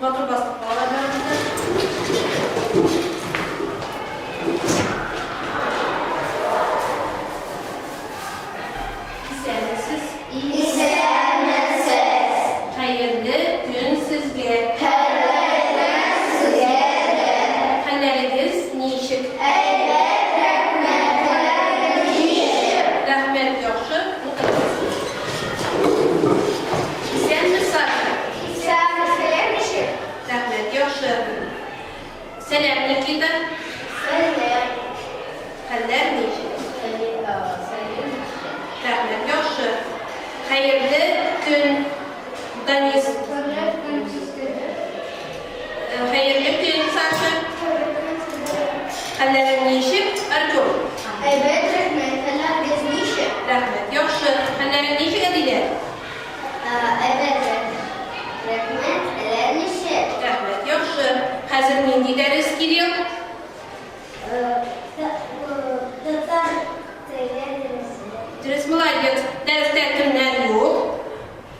Матур бастык балалар барыбыз да. Исәнмесез. Исәнмесез. Хәерле көн сезгә. Хәерле көн сезгә дә. Хәлләрегез ничек? Әйбәт, рәхмәт. Хәлләрегез ничек? Рәхмәт, яхшы. Утырыгыз. Исәнме, Саша. Исәнме, хәлләр ничек? Рәхмәт, яхшы. Сәлам, Никита. Сәлам. Хәлләр ничек? Сәлам. Рәхмәт, яхшы. Хәерле көн, Данис. Хәерле көн сезгә дә. Хәерле көн, Саша. Хәерле көн сезгә дә. Хәлләрең ничек, Артем? Әйбәт, рәхмәт. Хәлләрегез ничек? Рәхмәт, яхшы. Хәлләрең ничек, Әдилә? Әйбәт, рәхмәт. Хәлләр ничек? Рәхмәт, яхшы. Хәзер нинди дәрес, Кирилл? Татар теле дәресе. Дөрес, молодец. Дәрестә кемнәр юк?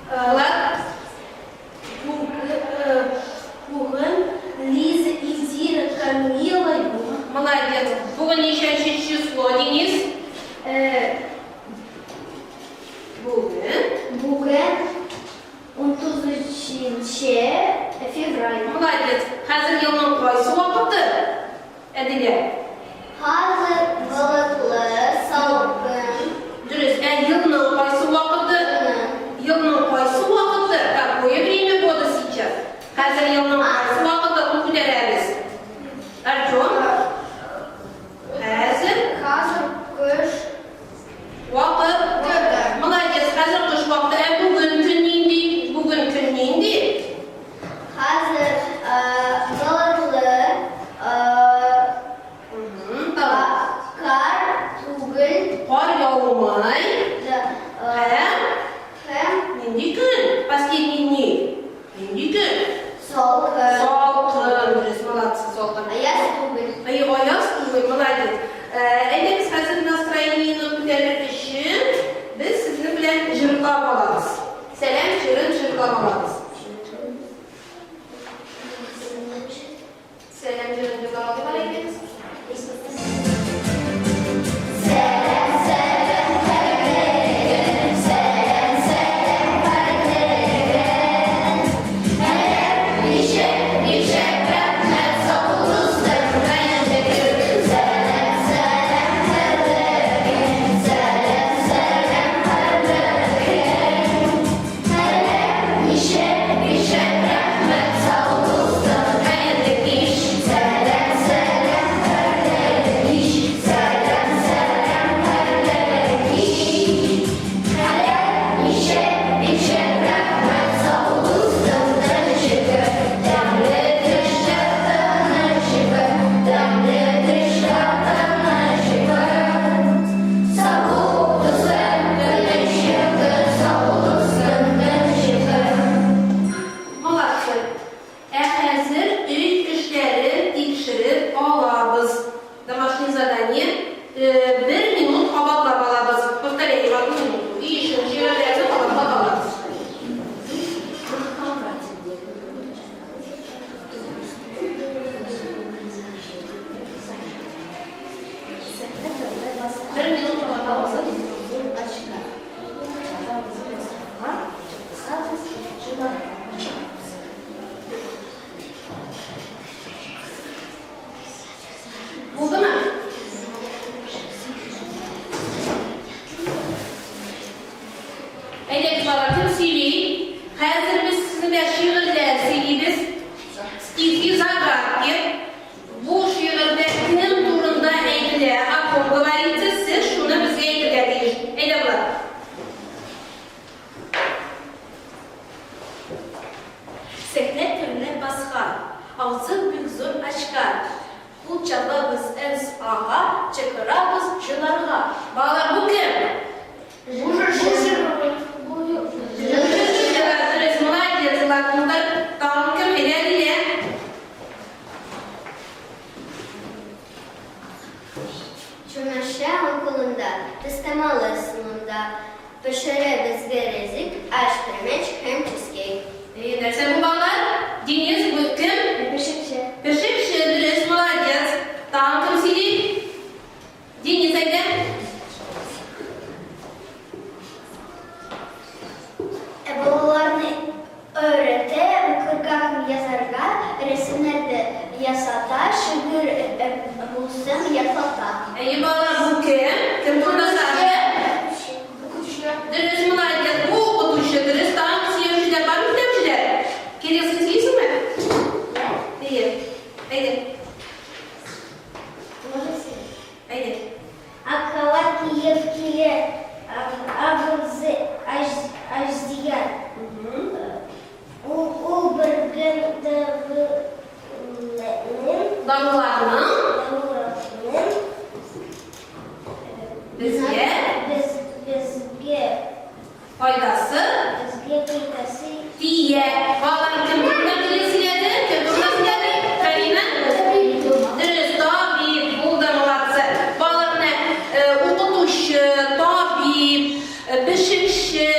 Влад? Бүген Лиза, Индира, Камила юк. Молодец. Бүген ничәнче число, Денис? Бүген? Бүген 19 февраль. Молодец. Хәзер елның кайсы вакыты? Әдилә. Хәзер болытлы, салкын. Дөрес. Ә елның кайсы вакыты? Елның кайсы вакыты? Какое время года сейчас? Хәзер елның кайсы вакыты? Кул күтәрәбез. Артем? Хәзер? Хәзер кыш Вакыт. Вакыты. Молодец. Хәзер кыш вакыты. Ә бүген көн нинди? Бүген көн нинди? Хәзер болытлы, кар түгел. Кар яумый. Һәм? Һәм? Нинди көн? Последний дни. Нинди көн? Салкын. Салкын. Дөрес, молодцы, салкын. Аяз түгел. Әйе, аяз түгел, молодец. Әйдәгез, хәзер настроениене күтәрер өчен без сезнең белән җырлап алабыз. Сәлам җырын җырлап алабыз. Сәлам җырын җырлап алыйк әле, әйдәгез. Сәлам, сәлам, хәерле көн, сәлам, сәлам, хәерле көн. Хәлләр ничек, ничек, рәхмәт, сау бул, дустым, хәерле көн. Сәлам, сәлам, хәерле көн, сәлам, сәлам, хәерле көн. Хәлләр ничек, ничек, рәхмәт, сау бул, дустым, хәерле кич. Сәлам, сәлам, хәерле кич, сәлам, сәлам, хәерле кич. Хәлләр ничек, ничек, рәхмәт, сау бул, дустым, тыныч йокы, тәмле төштә тыныч йокы, тәмле төштә тыныч йокы. Сау бул, дустым, тыныч йокы, сау бул, дустым, тыныч йокы. Молодцы. Ә хәзер өй эшләрен тикшереп алабыз. Домашнее задание. Бер минут кабатлап алабыз. Повторяем одну минуту. Өй эшен, шигырьләрне кабатлап алабыз. Бер минут кабатлап алабыз. Булдымы? Әйдәгез, балалар, кем сөйли? Хәзер без сезнең белән шигырьләр сөйлибез. Стихи загадки. Бу шигырьдә кем турында әйтелә? О ком говорится? Сез шуны безгә әйтергә тиеш. Әйдә, балалар. Сәхнә түренә баскан, Авызын бик зур ачкан. Кул чабабыз НСАга, Чакырабыз җырларга. Балалар, бу кем? Бу җырчы. Дөрес, молодец, Латундар. Тагын кем? Әйдә, Лилия. Чүмәшә уң кулында, тастымалы сулында. Пешерә безгә ризык, аш, пәрәмәч һәм чизкейк. Әйе, нәрсә бу, балалар? Денис, бу. Даруларның Даруларның безгә без безгә файдасы безгә файдасы тия. Балалар, кем турында дөрес сөйләде? Кем турында сөйләде? Карина? Дөрес, табиб булды, молодцы. Балалар, менә укытучы, табиб, пешекче,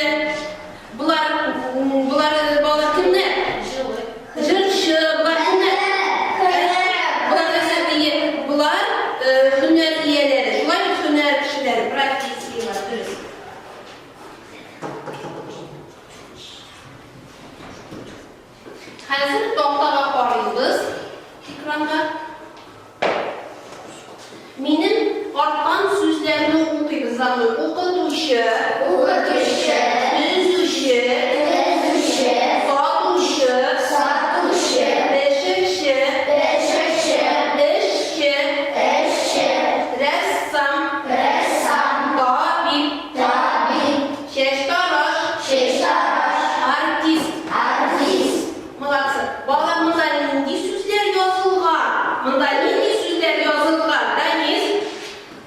Болар, болар балалар кемнәр? Җырчы, болар кемнәр? Болар нәрсә ие? Болар һөнәр ияләре. Шулай бит һөнәр кешеләре, профессияләр, дөрес. Хәзер тактага карыйбыз, экранга. Минем арткан сүзләрне укыйбыз за мной. Укытучы. Укытучы. Төзүче. Төзүче. Сатучы. Сатучы. Пешекче. Пешекче. Эшче. Эшче. Рәссам. Рәссам. Табиб. Табиб. Чәчтараш. Чәчтараш. Артист. Артист. Молодцы. Балалар, монда нинди сүзләр язылган? Монда нинди сүзләр язылган? Данис?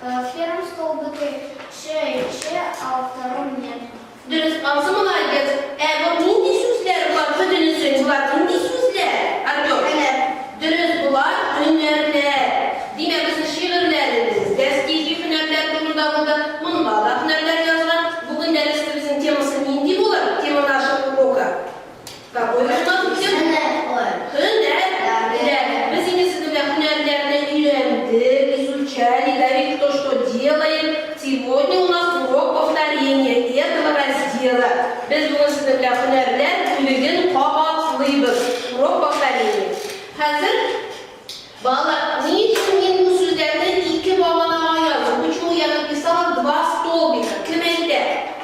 В первом столбике Ч и Ч, а во втором нет. Дөрес, ансы молодец. Ә бу нинди сүзләр болар бөтенесе? Болар нинди сүзләр? Артем? Һөнәр. Дөрес, болар һөнәрләр. Димәк, безнең шигырьләребез дә стихи һөнәрләр турында булды. Монда да һөнәрләр язылган. Бүген дәресебезнең темасы нинди булыр? Тема нашего урока. Какой у нас будет? Һөнәрләр. Без инде сезнең белән һөнәрләрне өйрәндек, изучали, да ведь кто что делает. Сегодня у нас урок повторения этого раздела. Без бүген сезнең белән һөнәрләр бүлеген кабатлыйбыз. Урок повторения. Хәзер Балалар, ни өчен мин бу сүзләрне ике баганага яздым? Почему я написала два столбика? Кем әйтә?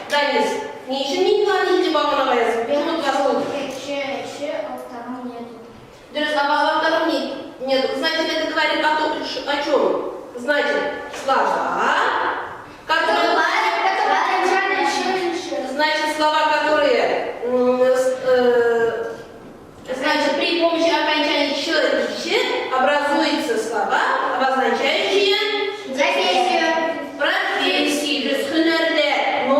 Данис, ни өчен мин боларны ике баганага яздым? Почему два столбика? Ч, Ч, а во втором нету. Дөрес, а во втором нет. Значит, это говорит о том, о чем? Значит, слова, которые... Значит, слова, которые Значит, при помощи окончания ч и ч образуются слова, обозначающие профессии, то есть һөнәрләр. Но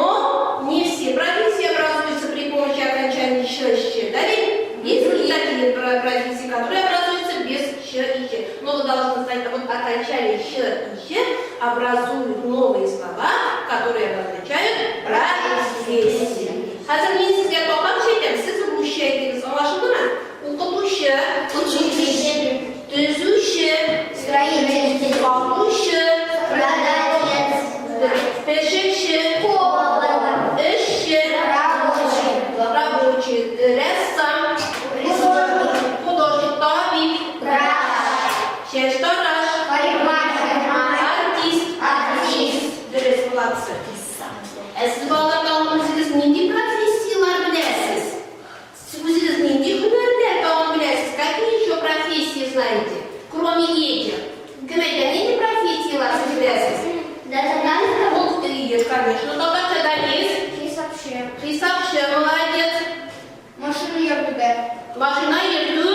не все профессии образуются при помощи окончания ч и ч. Да ведь? Есть и такие профессии, которые образуются без ч и ч. Но вы должны знать, вот окончание ч и ч образуют новые слова, которые обозначают профессии. Хәзер мин сезгә татарча әйтәм, сез русча әйтегез, аңлашылдымы? Укытучы, төзүче, сатучы, пешекче, эшче, рабочий, рәссам, художник, табиб, чәчтараш, артист. Дөрес, молодцы. Ә сез, балалар, тагын үзегез нинди профессияләр беләсез? Сез үзегез нинди һөнәрләр тагын беләсез? Какие еще профессии знаете, кроме этих? Кем әйтә, нинди профессияләр сез беләсез? Ул, конечно, татарча, Данис. Хисапчы, молодец. Машина йөртүгә. Машина йөртү.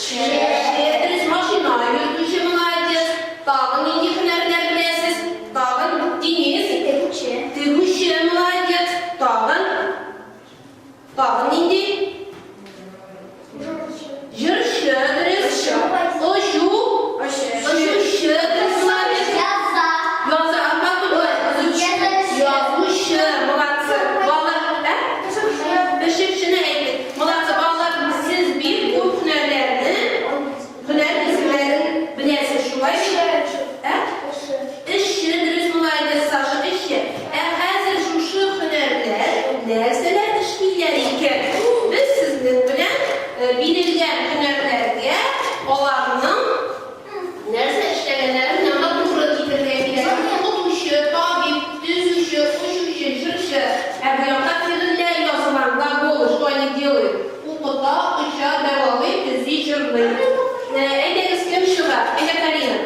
Че. Дөрес, машина йөртүче, молодец. Тагын нинди һөнәрләр беләсез? Тагын, Денис. Тегүче. Тегүче, молодец. Тагын. Тагын нинди? Җырчы, дөрес. Очу. Очучы, дөрес, молодец. Яза. Яза, язучы. Язучы, молодцы. Балалар, ә? Пешекчене әйттек. Молодцы, балалар, сез бик күп һөнәрләрне, һөнәр исемнәрен беләсез, шулай бит? Ә? Эшче, дөрес, молодец, Саша, эшче. Ә хәзер шушы һөнәрләр нәрсәләр эшлиләр икән? Без сезнең белән бирелгән һөнәрләргә аларның нәрсә эшләгәннәрен яңа туры китерергә кирәк. Укытучы, табиб, төзүче, очучы, җырчы. Ә бу якта фигыльләр язылган, глаголы, что они делают? Укыта, оча, дәвалый, төзи, җырлый. Әйдәгез, кем чыга? Әйдә, Карина.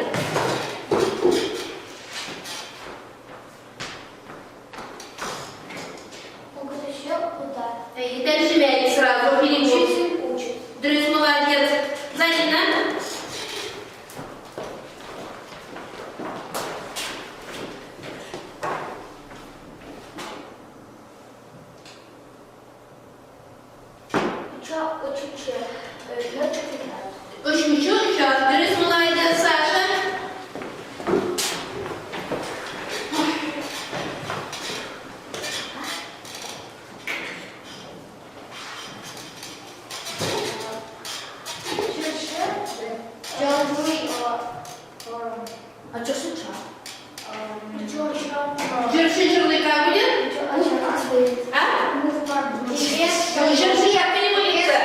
Укытучы укыта. Әйе, тәрҗемә ит сразу, перевод. Учитель учит. Дөрес, молодец. Зарина. Җырчы җырлый как будет? А? Җырчы как переводится?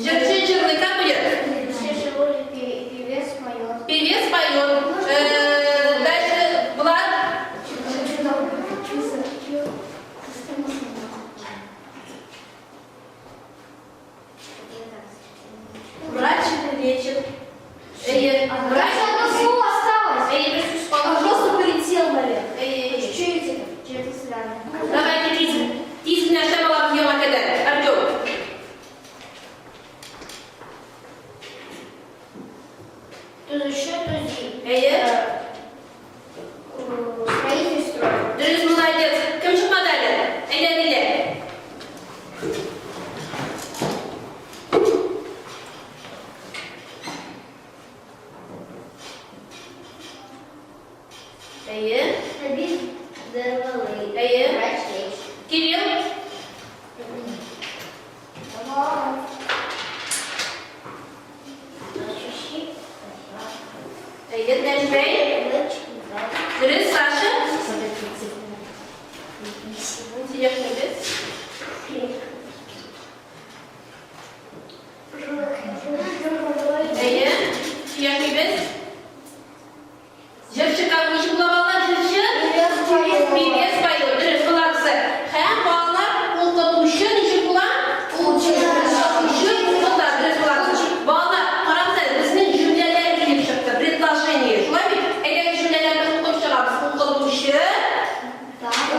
Җырчы җырлый как будет? Певец поет. Дальше Влад. Врач лечит. Әйе, врач. Әйе, бер сүз калды. Просто полетел наверх. Әйе. Чуть-чуть. Давайте тиз. Тиз генә эшләп алабыз яңа кадәр. Артем. Төзүче төзи. Әйе. Строитель строит. Дөрес, молодец. Кем чыкмады әле? Әйдә, Лилия. Әйе. Табиб дәвалый. Әйе. Врач лечит. Кирилл. Төзүче. Әйе, Нәҗмәй. Дөрес, Саша. Сөйләшмибез. Әйе, сөйләшмибез. Җырчы как ничек була балалар җырчы? Певец поет. Дөрес, молодцы. Һәм балалар укытучы ничек була? Укытучы укыта. Дөрес, молодцы. Балалар, карагыз әле, безнең җөмләләр килеп чыкты. Предложение. Шулай бит? Әйдәгез җөмләләрне укып чыгабыз. Укытучы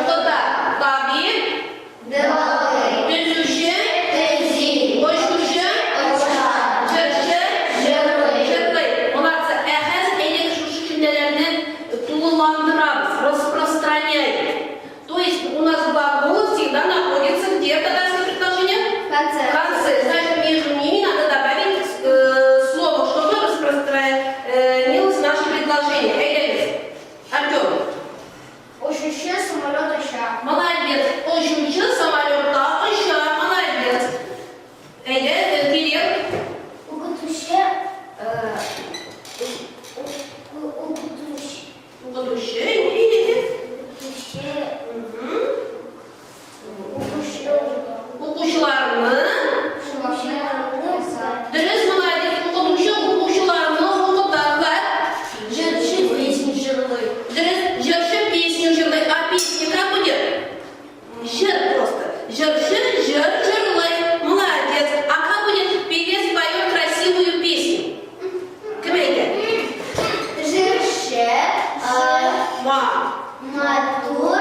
укыта. Табиб, төзүче, очучы, җырчы, җырлый. Молодцы. Ә хәзер әйдәгез шушы җөмләләрне тулыландырабыз, распространяем. То есть у нас глагол всегда находится где в татарском предложении? В конце. В конце. Значит, между ними надо добавить слово, чтобы распространилось наше предложение. Әйдәгез. Артем. Очучы самолет оча. Молодец. Очучы самолетта оча. Молодец. Әйдә, Кирилл. Укытучы укытучы Укытучы. Әйдә. укытучы Мгм. укучы Укучыларны. Дөрес, молодец. Укытучы укучыларны укыталар. Җырчы песню җырлый. Дөрес, җырчы песню җырлый. А песня как будет? Җыр просто. Җырчы җыр җырлый. Молодец. А как будет певец поет красивую песню? Кем әйтә? Җырчы Ма. матур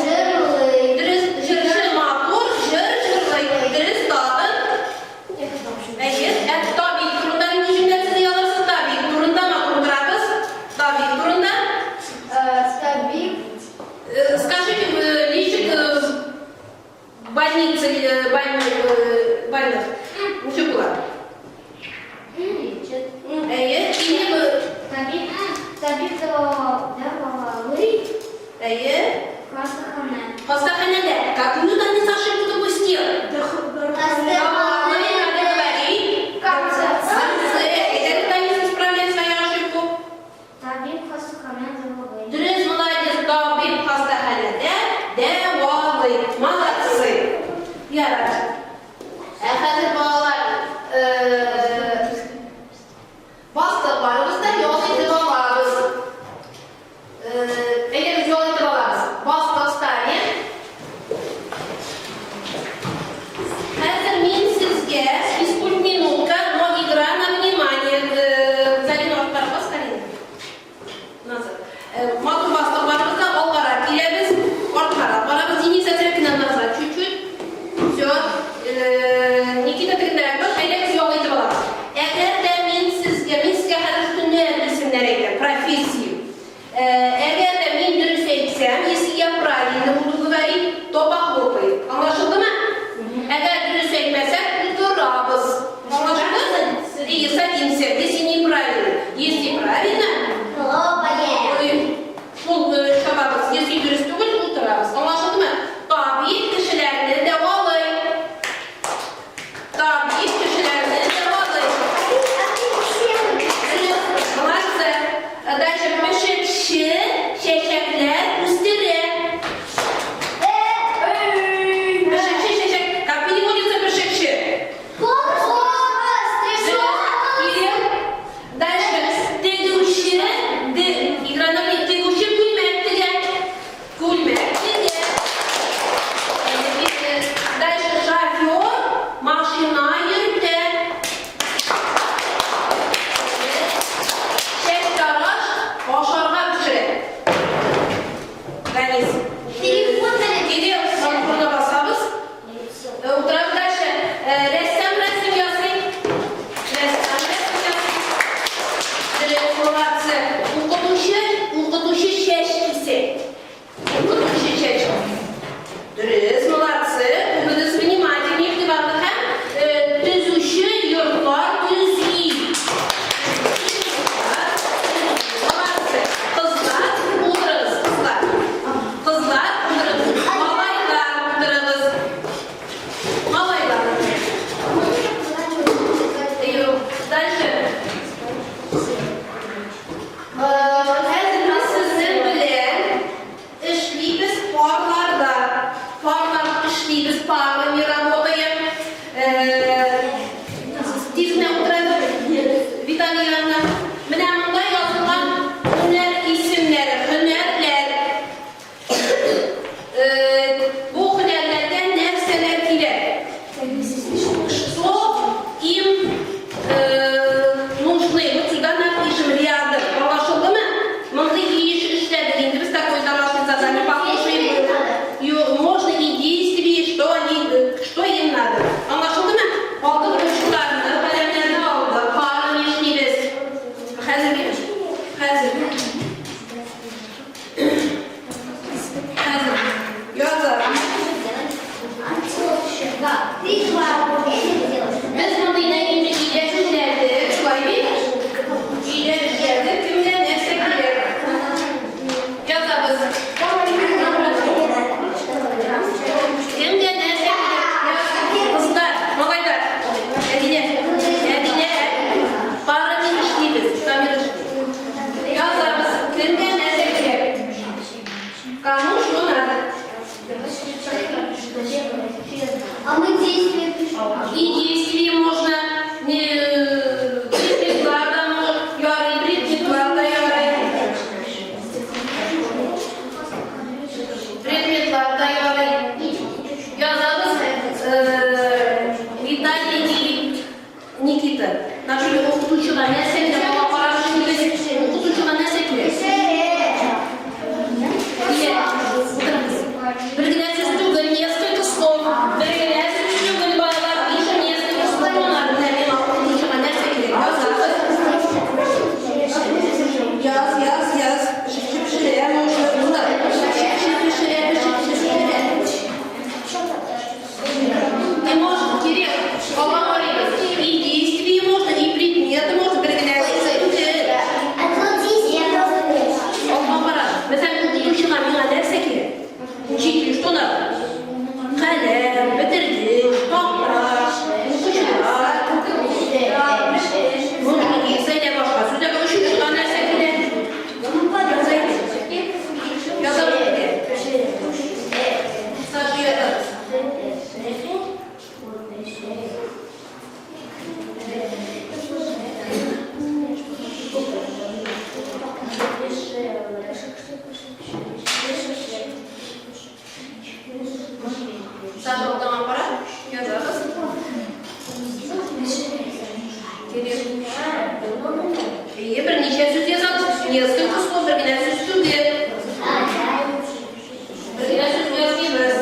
җырлый. Дөрес, җырчы матур җыр җырлый. Дөрес, тагын. Әйе, ә табиб турында нинди җөмлә төзи аласыз? Табиб турында матур торабыз. Табиб турында. Табиб Скажите, лечит в больнице больных. Ничек була? лечит. Әйе, или Табиб табиб дәвалый әйе, хастаханә. Хастаханәдә. Какую Данис ошибку допустил? Дәвалый, надо говорить. Конце. Конце. Это Данис исправляет свою ошибку. Табиб хастаханә дәвалый. Дөрес, молодец, табиб хастаханәдә дәвалый. Молодцы. Ярар. Ә хәзер балалар, бастыкларыбыз да ял итеп алабыз. Әйдәгез ял итеп алабыз. Бастык встали. Хәзер мин сезгә физкультминутка, но игра на внимание. Зарина, арткарак бас, Карина. Назад. Матур бастыкларыбызда алгарак киләбез, арткарак барабыз. Денис, әзрәк кенә назад чуть-чуть. Все. Никита, тегендәрәк бар. Әйдәгез ял итеп алабыз. Әгәр дә мин сезгә хәзер һөнәр исемнәре әйтәм, профессию. Әгәр дә мин дөрес әйтсәм, если я правильно буду говорить, то похлопаем. Аңлашылдымы? Әгәр дөрес әйтмәсәк, утырабыз. Аңлашылды? И садимся, если неправильно. Если правильно, Хлопаем. ой, кул чабабыз. Если дөрес түгел, утырабыз. Аңлашылдымы? Табиб кешеләрне дәвалый. Табиб кешеләрне язабыз. Юк, дальше. Хәзер без сезнең белән эшлибез парларда. Парлар эшлибез, парами работаем. Тиз генә утырабыз Виталий янына. Менә монда язылган һөнәр исемнәре, һөнәрләр. Бу һөнәрләргә нәрсәләр кирәк? Что им нужны? Вот сюда напишем рядом. Аңлашылдымы? Мондый иш эшләдек инде без такой домашний задание послушаем. Можно и действие, что они, что им надо. Аңлашылдымы? Алдык ручкаларны, каләмнәрне алдык, парын эшлибез. Хәзер, хәзер. Хәзер. Яза. Без мондыйны инде өйдә эшләдек, шулай бит? Өйдә эшләдек, кемгә нәрсә кирәк? Язабыз. Кемгә нәрсә кирәк? Кызлар, малайлар. Әдилә, Әдилә, парами эшлибез, Самир эшли. Язабыз. Кемгә нәрсә кирәк? Кому что надо? А мы действия пишем. И действие можно, не предметлар да ярый, предметлар да ярый. Предметлар да ярый. Язабыз, Виталий Никита. Например, укытучыга нәрсә кирәк? Аңа карап эшлибез. Укытучыга нәрсә кирәк? Кирәк. Утырыгыз. Бер генә сүз түгел, несколько слов. Бер генә сүз түгел, балалар, пишем несколько слов. Менә миңа укытучыга нәрсә кирәк? Язабыз. Яз, яз, яз. Пешекче пешерә, может. Монда пешекче пешерә, пешекче пешерә. Не может, кирәк. Алга карыйбыз. И действие можно, и предметы можно. Бер генә сүз түгел. Алга кара. Мәсәлән, укытучыга миңа нәрсә кирәк? Учителю что надо? Каләм, бетергеч, такта, укучылар. Можно и башка сүзләр. Очучыга нәрсә кирәк? Язабыз. Саша, язабыз. Саша, алдыңа кара. Язабыз. Кирәк. Әйе, берничә сүз язабыз. Несколько слов, бер генә сүз түгел. Бер генә сүз язмыйбыз.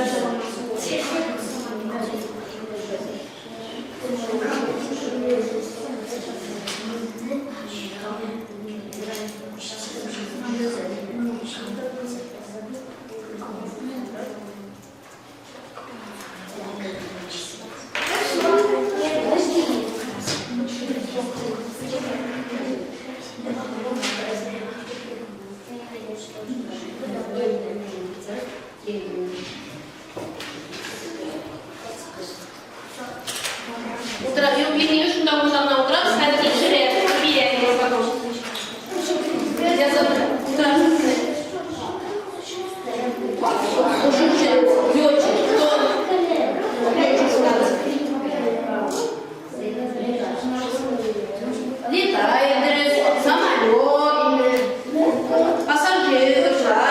Утыра, юк, мин шунда монда гына утырабыз, хәзер тикшерә, бирә потом. Язып утырабыз. Очучы, летчик, кто? Летчик надо. Летает, дөрес, самолет, пассажирлар.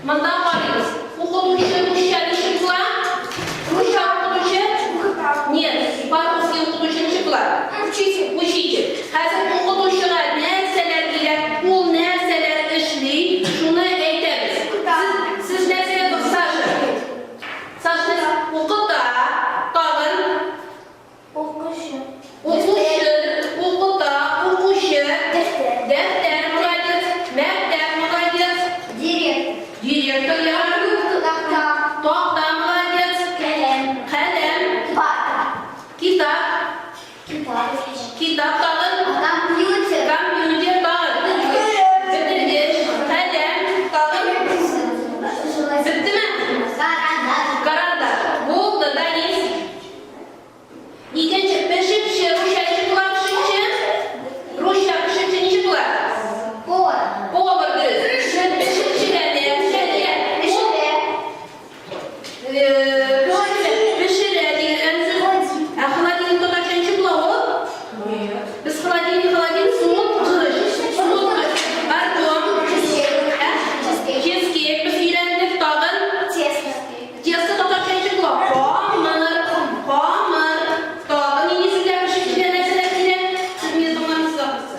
Монда карыйбыз. Укытучы русча ничек була? Русча укытучы? Нет, по-русски укытучы ничек була? Учитель. Учитель. Хәзер укытучыга нәрсәләр кирәк, ул нәрсәләр эшли, шуны әйтәбез. Сез, сез нәрсә яздыгыз, Саша? Саша нәрсә? Укыта, тагын. Укучы. Укучы, укыта, укучы. Дәфтәр. Дәфтәр, молодец. Мәктәп, молодец. Директор. Директор, ярар. Такта. Такта, молодец. Каләм. Каләм. Парта. Китап. Китап. Китап тагын. Компьютер. Компьютер тагын. Бетергеч. Каләм тагын. Беттеме? Карандаш. Карандаш. Булды, Данис. Икенче, пешекче, русча ничек була пешекче? Русча пешекче ничек була? Повар. Повар дөрес. Пешекчегә нәрсә кирәк? Ул, пешерә дигән сүз. Ә холодильник татарча ничек була ул? Без холодильник, холодильник, суыткыч. Суыткыч. Артем. Ә? Чизкейк без өйрәндек тагын. Тесто. Тесто татарча ничек була? Камыр. Камыр. Тагын нинди сүзләр пешекчегә нәрсәләр кирәк? Сез мине тыңламыйсыз ахрысы.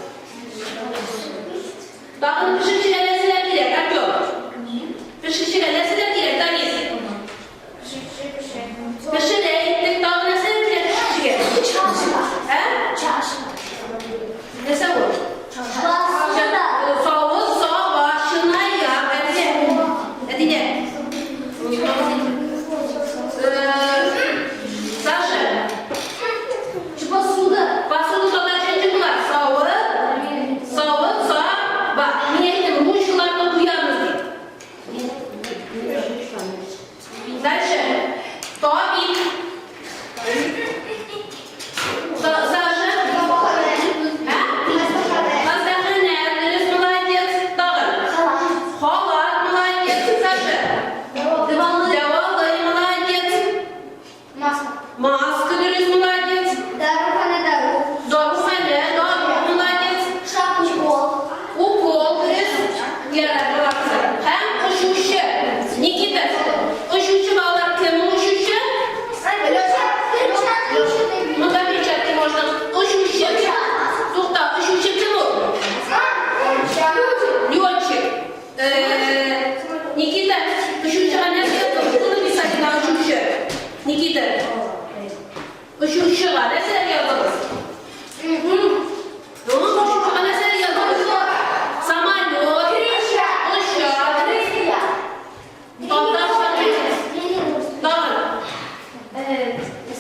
Тагын пешекчегә нәрсәләр кирәк? Артем. Пешекчегә нәрсәләр кирәк? Данис. Пешерә әйттек. Тагын нәрсәләр кирәк пешекчегә? Чашка. Ә? Чашка. Нәрсә ул? Посуда. Савыт, саба, чынаяк. Әдилә. Әдилә. Саша. Посуда. Посуда татарча ничек була? Савыт, савыт, саба. Мин әйттем, ручкаларны куябыз дип. Дальше. Табиб. Саша. Ә? Хастаханә, дөрес, молодец. Тагын. Халат, молодец. Саша. Дәвалый, молодец. Маска. Маска, дөрес, молодец. Дарухана дару. Даруханә, дару, молодец. Укол. Укол, дөрес. Ярар, молодцы. Һәм очучы. Никита, очучы балалар кем ул очучы? Монда перчатки можно. Очучы. Тукта, очучы кем ул? Летчик. Никита, очучыга нәрсә яздың? Что написали на очучы? Никита. Очучыга нәрсә яздыгыз? Ну, очучыга нәрсә яздыгыз? Самолет. Оча. Татарча. Тагын.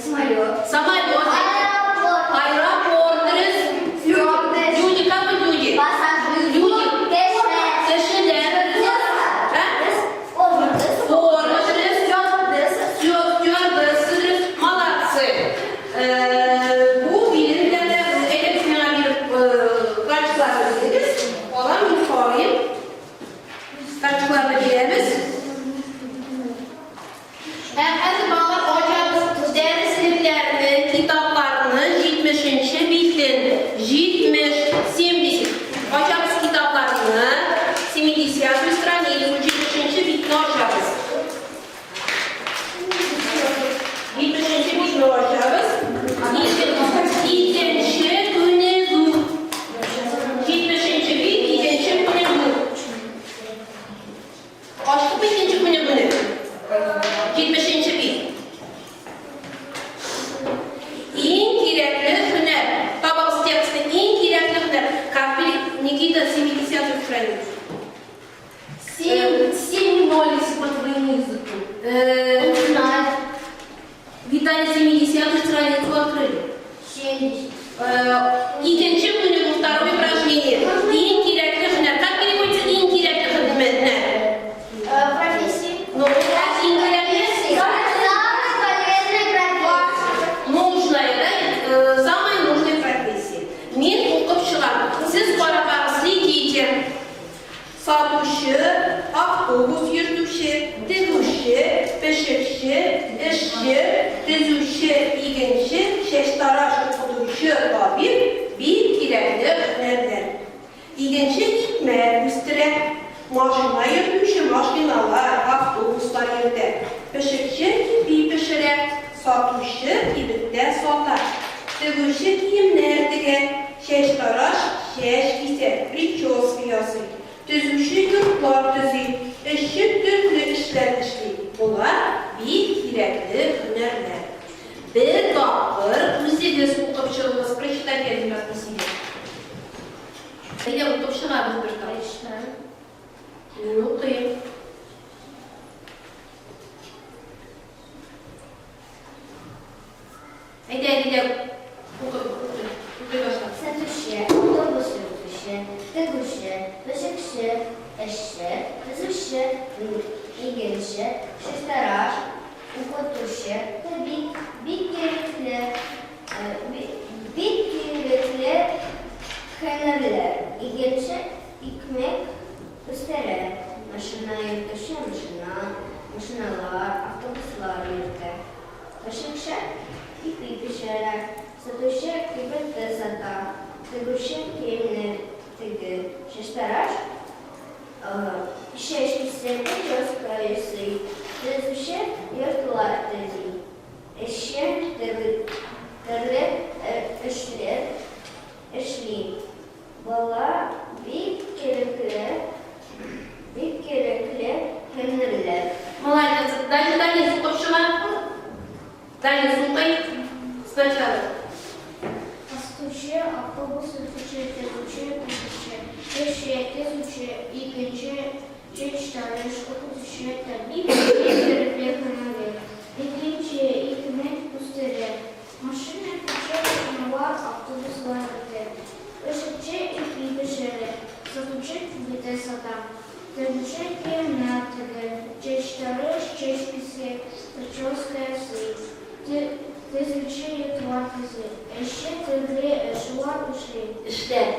Самолет. Самолет. Аэропорт. Аэропорт. Дөрес. Люди, как быть люди? Пассажир. Люди. Кешеләр. Ә? Форма, дөрес. Стюардесса, дөрес. Молодцы. Бу билем белән дә әйдәгез миңа биреп карточкаларны бирегез. Алам, мин карыйм. Карточкаларны бирәбез. Һәм хәзер балалар ачабыз дәреслекләрне, китапларны 70 битен. 70, 70. Ачабыз китапларны, 70 страницу, 70 битне ачабыз. 70 битне ачабыз. Икенче күнегү. 70 бит, икенче күнегү. Ачтыкмы икенче күнегүне? 70 бит. Иң кирәкле һөнәр. Табыгыз текстны. Иң кирәкле һөнәр. Как Никита, 70 страницу. Семь, семь ноль по твоему языку. Знаю. Виталий, 70 страницу открыли. 70. Икенче күнегү, второе упражнение. Иң кирәкле һөнәр. Как переводится иң кирәкле һөнәр? Профессии. Ну, иң кирәкле? Самая полезная профессия. Нужная, да? Самая нужная профессия. Мин укып чыгам. Сез карап следите. Сатучы, автобус йөртүче, тегүче, пешекче, эшче, төзүче, игенче, чәчтараш, укытучы, табиб бик кирәкле һөнәрләр. Игенче икмәк үстерә, машина йөртүче машиналар, автобуслар йөртә. Пешекче ипи пешерә, сатучы кибеттә сата. Тегүче киемнәр тегә, чәчтараш чәч кисә, прическа ясый. Төзүче йортлар төзи, эшче төрле эшләр эшли. Болар бик кирәкле һөнәрләр. Бер тапкыр үзегез укып чыгыгыз, прочитайте один раз по себе. Әйдә, укып чыгабыз бер тапкыр. Мин укыйм. Әйдә, әйдә, укы, укы, укый башла. Сатучы, автобус йөртүче, тегүче, пешекче, эшче, төзүче, игенче, чәчтараш, укытучы, табиб, бик кирәкле, бик кирәкле һөнәрләр. Игенче икмәк үстерә, машина йөртүче машина, машиналар, автобуслар йөртә. Пешекче ипи пешерә, сатучы кибеттә сата, тегүче киемнәр теге, чәчтараш чәч кисә, прическа ясый, төзүче йортлар төзи, эшче төрле эшләр эшли. Бала бик кирәкле, бик кирәкле һөнәрләр. Молодец. Дальше Данис укып чыга. Данис укый. Сначала. Астучы, автобус йөртүче, тегүче, пешекче, эшче, төзүче, игенче, чәчтараш, укытучы, табиб, бик кирәкле һөнәрләр. Игенче, икмәк үстерә. Машина йөртүче, машиналар, автобуслар йөртә. Пешекче ипи пешерә, сатучы кибеттә сата. Тегүче киемнәр тегә, чәчтараш чәч кисә, прическа ясый. Төзүче йортлар төзи. Эшче төрле эшләр эшли. Эшләр.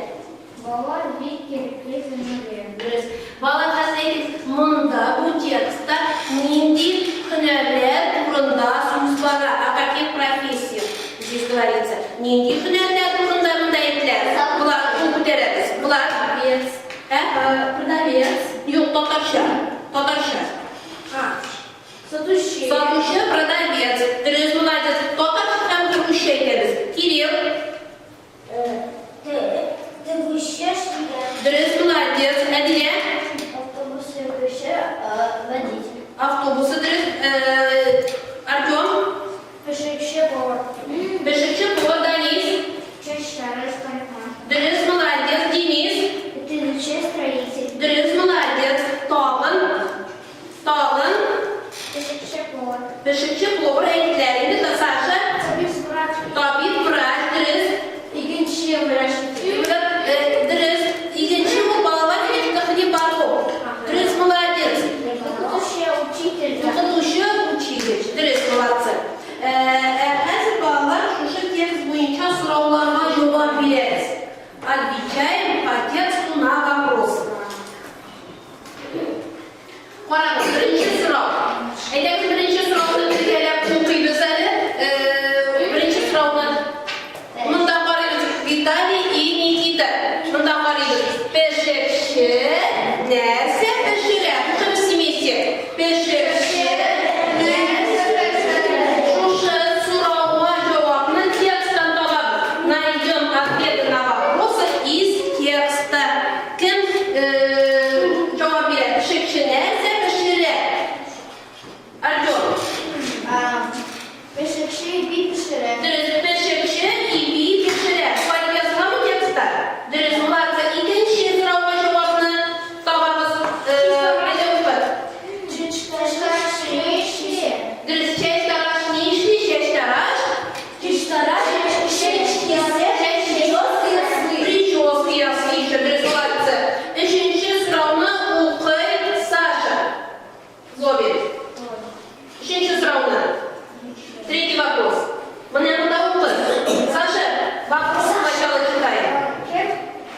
Болар бик кирәкле һөнәрләр. Дөрес. Балалар, хәзер әйтегез, монда бу текстта нинди һөнәрләр турында сүз бара? О каких профессиях здесь говорится? Нинди һөнәрләр турында монда әйтелә? Болар, кул күтәрәбез. Болар, Продавец. ә? Продавец. Юк, татарча. Татарча. Сатучы. Сатучы, продавец. Дөрес, молодец. Татарча һәм русча әйтәбез. Кирилл. Тегүче эшләгән. Дөрес, молодец. Әдилә? Автобус йөртүче, водитель. Автобусы дөрес. Артем? Пешекче повар. Пешекче повар Данис. Чәчтараш парикмахер. Дөрес, молодец. Денис? Төзүче строитель. Дөрес, молодец. Тагын? Тагын? Пешекче повар. Пешекче повар әйттеләр инде. Саша? Табиб врач. Табиб врач, дөрес. Игенче врач. Дөрес. Игенче ул балалар это хлебороб. Дөрес, молодец. Укытучы, учитель. Укытучы, учитель. Дөрес, молодцы. Ә хәзер балалар шушы текст буенча сорауларга җавап бирәбез. Отвечаем по тексту на вопросы. Карагыз, беренче сорау. Әйдәгез, беренче сорауны бергәләп укыйбыз әле. Беренче сорауны монда карыйбыз. Виталий и Никита. Монда карыйбыз. Пешекче нәрсә пешерә? Укыйбыз вместе. Пешекче нәрсә пешерә? Шушы сорауга җавапны тексттан табабыз. Найдем ответы на вопросы из текста. Кем җавап бирә? Пешекче нәрсә пешерә? Артем. Пешекче ипи пешерә. Дөрес, пешекче ипи пешерә. Шулай дип язылганмы текстта? Дөрес, молодцы. Икенче сорауга җавапны табабыз. Әйдә укы. Чәчтараш ни эшли? Дөрес, чәчтараш ни эшли? Чәчтараш Чәчтараш чәч кисә, прическа ясый. Прическа ясый еще. Дөрес, молодцы. Өченче сорауны укый Саша. Зобин. Өченче сорауны. Третий вопрос. Менә монда укы. Саша, вопрос сначала читаем. Кем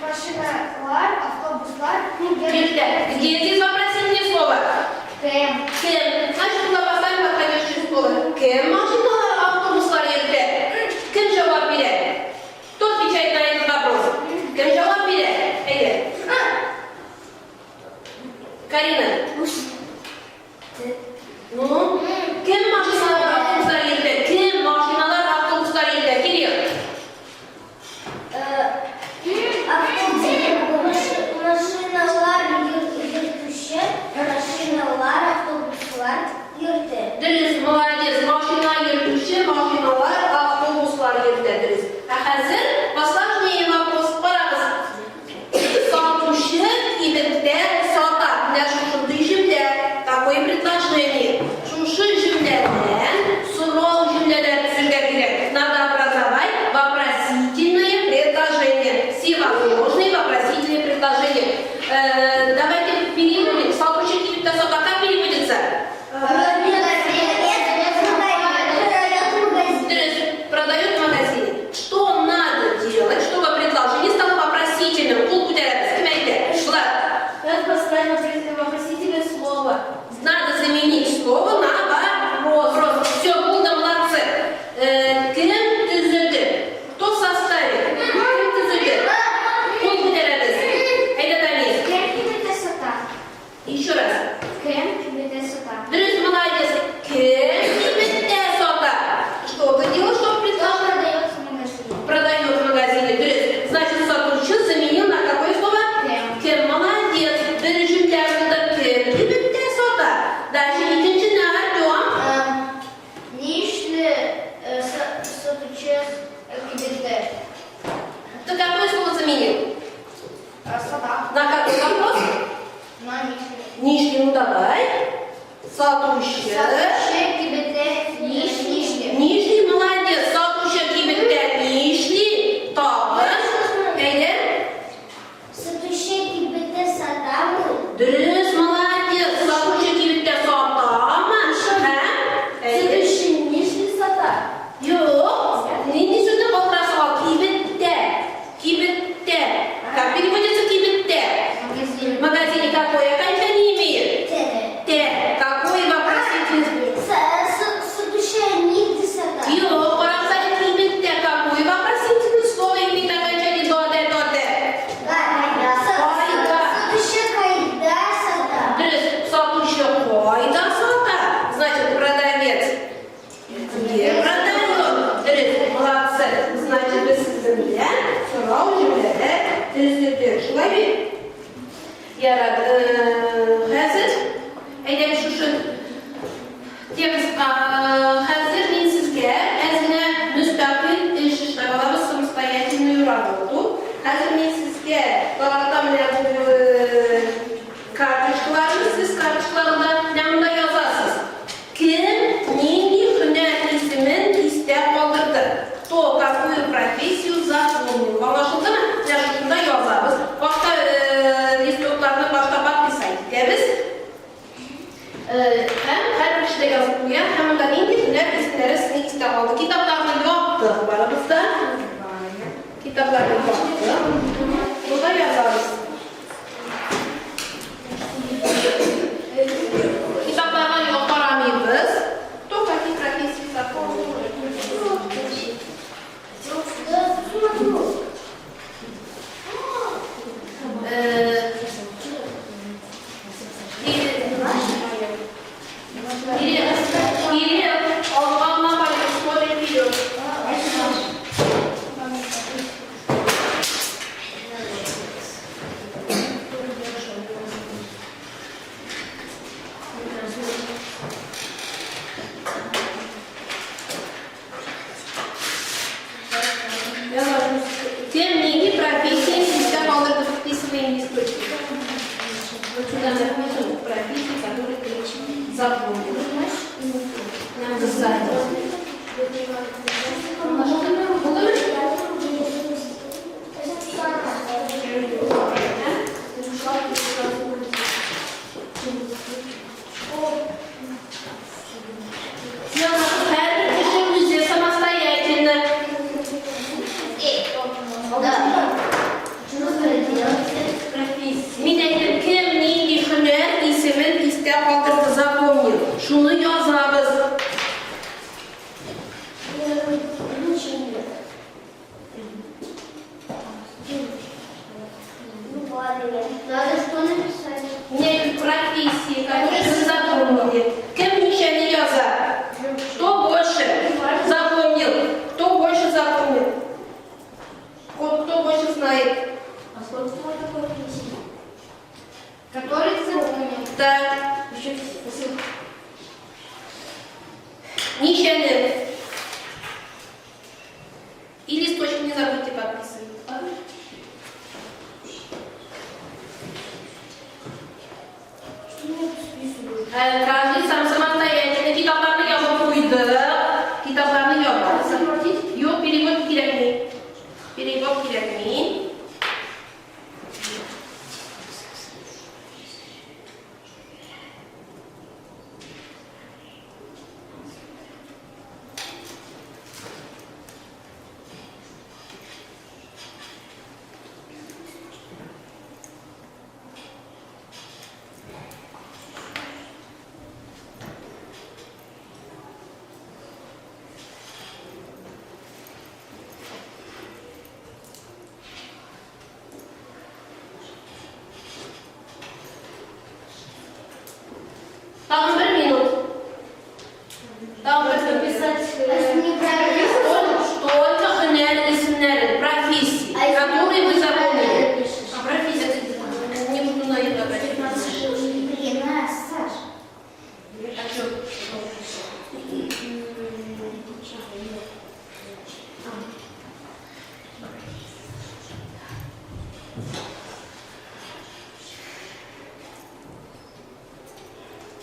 машиналар, автобуслар Йөртә. Где здесь вопросительное слово? Кем. Кем. Значит, туда поставим подходящее слово. Кем машиналар, автобуслар йөртә? Кем җавап бирә? Кто отвечает на этот вопрос? Кем җавап бирә? Әйдә. Карина. Ну, кем машиналар, автобуслар йөртә? Кем машиналар, автобуслар йөртә? Кирилл. Машиналар йөртүче, машиналар, автобуслар йөртә. Дөрес, молодец. Машина йөртүче, машиналар, автобуслар йөртә. Дөрес. Ә хәзер посложнее вопрос. Карагыз. Сатучы кибеттә сата. Менә шушындый җөмлә. Такое предложение. Шушы җөмләдән сорау җөмләләр төзергә кирәк. Надо образовать вопросительное предложение. Всевозможные вопросительные предложения. Давайте переводим. Сатучы кибеттә сата. Как переводится? Дөрес, продает в магазине. Что надо делать, чтобы предложение стало вопросительным? Кул күтәрәбез. Кем әйтә? Влад. Надо поставить вопросительное слово. Надо заменить слово на вопрос. Все, булды, молодцы. Кем төзеде? Кто составит? Кем төзеде? Кул күтәрәбез. Әйдә, Дамир. Кем кибеттә сата? Еще раз. Кем кибеттә сата? Дөрес, молодец. Кем кибеттә сата? Что ты делаешь, чтобы Кто предложение? продает в магазине? Продает в магазине. Дөрес. Значит, сатучы заменил на какое слово? Кем. Кем, молодец. Бер җөмлә булды. Кем кибеттә сата? Дальше икенчене Артем. Нишли сатучы кибеттә? Ты какое слово заменил? Сата. На какой вопрос? На нишли. Нишли, ну давай. Сатучы. Сатучы кибеттә нишли. Нишли, молодец. Сатучы кибеттә нишли? Тагын. Әйдә. Сатучы кибеттә сатамы? Дөрес, молодец. Сатучы кибеттә сатамы? Һәм? Әйдә. Сатучы нишли сата. Юк. Нинди сүзне калдырасың ал? Кибеттә. Кибеттә. Как переводится кибеттә? Магазин. В магазине какое окончание имеет? Т. Т. Какой вопросительный? Сатучы нигде сата. Юк, карагыз әле, кибеттә какой вопросительное слово имеет окончание до, д, до, д? Кайда? Сатучы кайда сата? Дөрес, сатучы кайда сата? Значит, продавец где продает? Дөрес, молодцы. Значит, без сезнең белән сорау җөмләләр төзедек. Шулай бит? Ярар, хәзер әйдәгез шушы текстка хәзер мин сезгә әз генә мөстәкыйль эш эшләп алабыз, самостоятельную работу. Хәзер мин сезгә таратам менә бу карточкаларны, сез карточкаларда менә монда язасыз. Кем нинди һөнәр исемен истә калдырды? Кто какую профессию запомнил? Аңлашылдымы? Менә шушында язабыз. Башта листокларны башта подписать итәбез. Һәм һәрбер кеше дә язып куя, һәм монда нинди һөнәр исемнәре сезнең истә калды. Китапларны яптык барыбыз да. Китапларны яптык. Монда язабыз. Китапларга юк карамыйбыз. Кто какие профессии запомнил? Кирилл, Кирилл, алга гына пойдем, смотрим вперед. Кем нинди профессия истә калдырды, вписываем листочки. Вот сюда напишем профессии, которые ты запомнил. Нам сзади. Булдымы? Һәрбер кеше үзе самостоятельно. Да. Что нужно делать? Профессия. Мин әйтәм, кем нинди һөнәр исемен истә калдырды, запомнил. Шуны язабыз. Ничего. Надо что написать? Мин әйтәм, профессии, которые вы запомнили. Кем ничә такой песни? Который ты запомнил. Так. Еще спасибо. Ничәне? И листочек не забудьте подписывать. Что мне списывают? Каждый сам самостоятельно. Китапларны ябып куйдык. Китапларны ябабыз. Юк, перевод кирәкми. Перевод кирәкми. Тагын бер минут. Тагын бер минут. Писать. А если неправильно? Только һөнәр исемнәрен, профессии, А если которые вы запомнили. неправильно пишешь? А профессия, не буду на это обращать. Блин, а, Саш. А чё?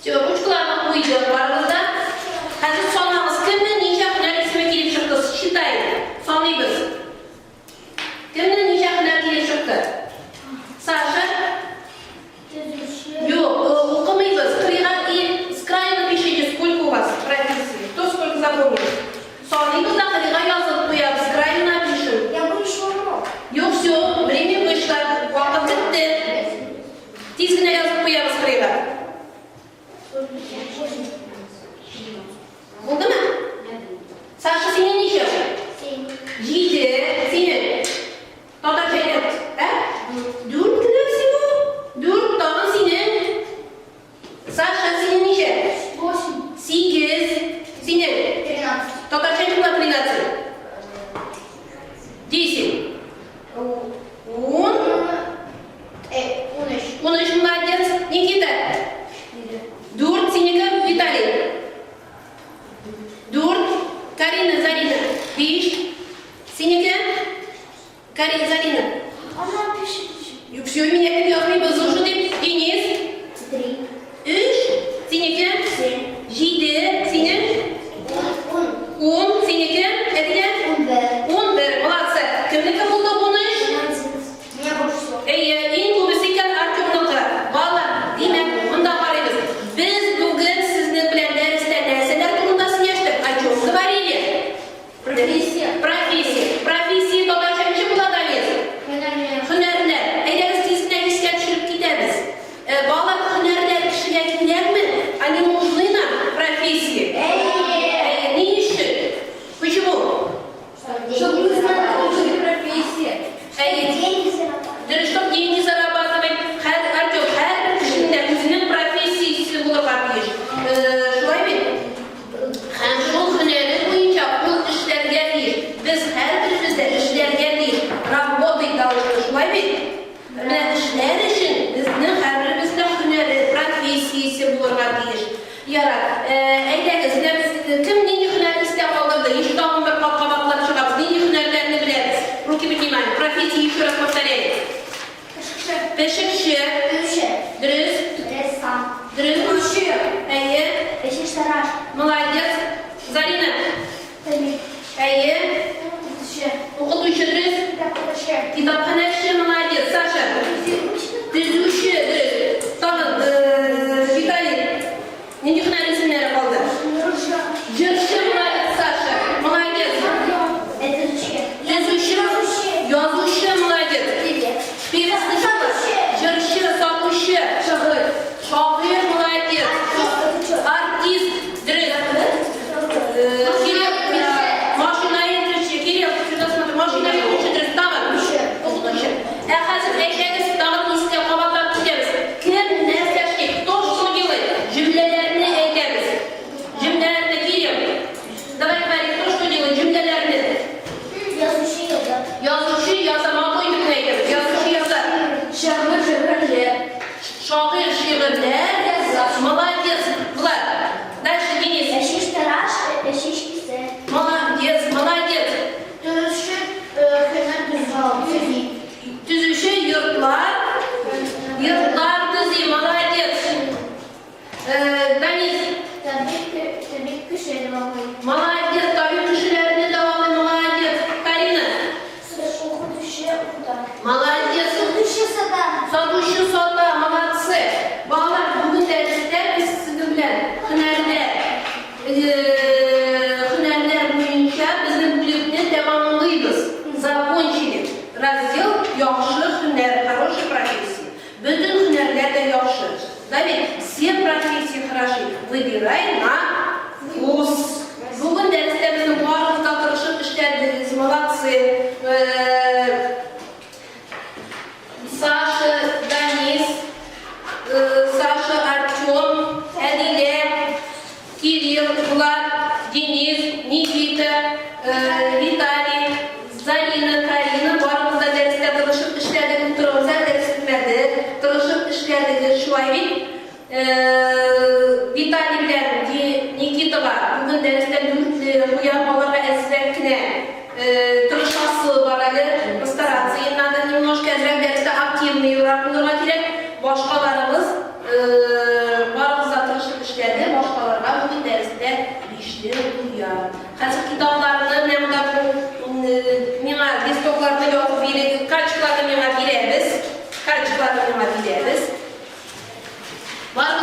Все, ручкаларны куйдык барыбыз да. Хәзер санагыз, кемнең ничә һөнәр исеме килеп чыкты? Считаем. Саныйбыз. Кемнең ничә һөнәр килеп чыкты? Саша? Төзүче. Юк, укымыйбыз. Кырыйга и с края напишите, сколько у вас профессий. Кто сколько запомнил. Саныйбыз да кырыйга язып куябыз. С краю напишем. Я бы еще урок. Юк, все, время вышло. Вакыт бетте. Тиз генә язып куябыз кырыйга. Булдымы? Саша, синең ничә? Семь. Җиде. Синең. Татарча әйт. Ә? Дүрт кенә всего. Дүрт, тагын синең. Саша, синең ничә? Восемь. Сигез. Синең. 13. Татарча ничек була 13? 10. 10. 13. 13, молодец. Никита. Дүрт, синеке, Виталий. Дүрт. Карина, Зарина. Биш. Синеке. Карина, Зарина. Она пишет еще. Юк, все, минекен язмыйбыз уже дип. Денис. Три. Өч. Синеке. Семь. Җиде. Синең. 10. 10. Синеке. Әдилә. 11. 11. Молодцы. Кемнеке булды 13? 13. У меня больше всего. Әйе, иң күбесе икән Артемныкы. Балалар, димәк, монда карыйбыз. Без бүген сезнең белән дәрестә нәрсәләр турында сөйләштек? О чем говорили? Профессия. Профессия. Профессия татарча ничек була, Данис? Һөнәрләр. Һөнәрләр. Әйдәгез тиз генә искә төшереп китәбез. Балалар, һөнәрләр кешегә кирәкме? Они нужны нам, профессии? Әйе. Әйе, ни өчен? Почему? Чтобы мы знали лучшие профессии. Әйе. Деньги зарабатывать. Дөрес, чтоб деньги зарабатывать. Һәр Артем, һәрбер кешенең дә үзенең профессиясе булырга тиеш. Шулай бит? Һәм шул һөнәре буенча ул эшләргә тиеш. Без һәрберебез дә эшләргә тиеш. Работать должны, шулай бит? Менә эшләр өчен безнең һәрберебезнең һөнәре, профессиясе булырга тиеш. Ярар, әйдәгез, менә без кем нинди һөнәр истә калдырды? Еще тагын бер кат кабатлап чыгабыз. Нинди һөнәрләрне беләбез? Руки поднимаем. Профессии еще раз повторяем. Пешекче. Пешекче, Төзүче. дөрес, Рәссам. дөрес. Әйе, Пешекче. молодец. Зарина, Табиб. әйе, Укытучы. укытучы дөрес. Китапханәче. Китапханәче, молодец. Саша, төзүче, дөрес. Тагын, Виталий, нинди һөнәр исемнәре калды? Җырчы. Җырчы, молодец, Саша, молодец. Төзүче. Төзүче, язучы, молодец. Певец. Певец, җырчы. Һөнәр. Молодец, Влад. Дальше Денис. Чәчтараш, чәч кисә. Молодец, молодец. Төзүче һөнәр төзи. Төзүче йортлар, йортлар төзи, молодец. Данис. Табиб кеше дәвалый. Молодец, табиб кешеләрне дәвалый, молодец. Карина. Укытучы укыта. Молодец. Сатучы сата. Сатучы сата, молодцы. Балалар, бүген дәрестә без сезнең белән һөнәрләр, һөнәрләр буенча безнең бүлекне тәмамлыйбыз. Закончили. Раздел яхшы һөнәр, хорошая профессия. Бөтен һөнәрләр дә яхшы. Да ведь все профессии хороши. Выбирай на вкус. Бүген дәрестә безнең барыгыз да тырышып эшләдегез, молодцы. Саша, Данис, Саша, Артем, Әдилә, Кирилл, Влад, Денис, Никита, Виталий, Зарина, Карина, барыгыз да дәрестә тырышып эшләдек, утырыгыз да дәрес бетмәде. Тырышып эшләдегез, шулай бит? Виталий белән Никитага бүген дәрестә дүртле куям, аларга әзрәк кенә тырышасы бар әле, постараться им надо немножко, әзрәк дәрестә активныйрак булырга кирәк. Башкаларыбыз, барыгыз да тырышып эшләде, башкаларга бүген дәрестә бишле куям. Хәзер китапларны менә монда бу, миңа листокларны язып бирегез, карточкаларны миңа бирәбез. Карточкаларны миңа бирәбез. Барыгыз.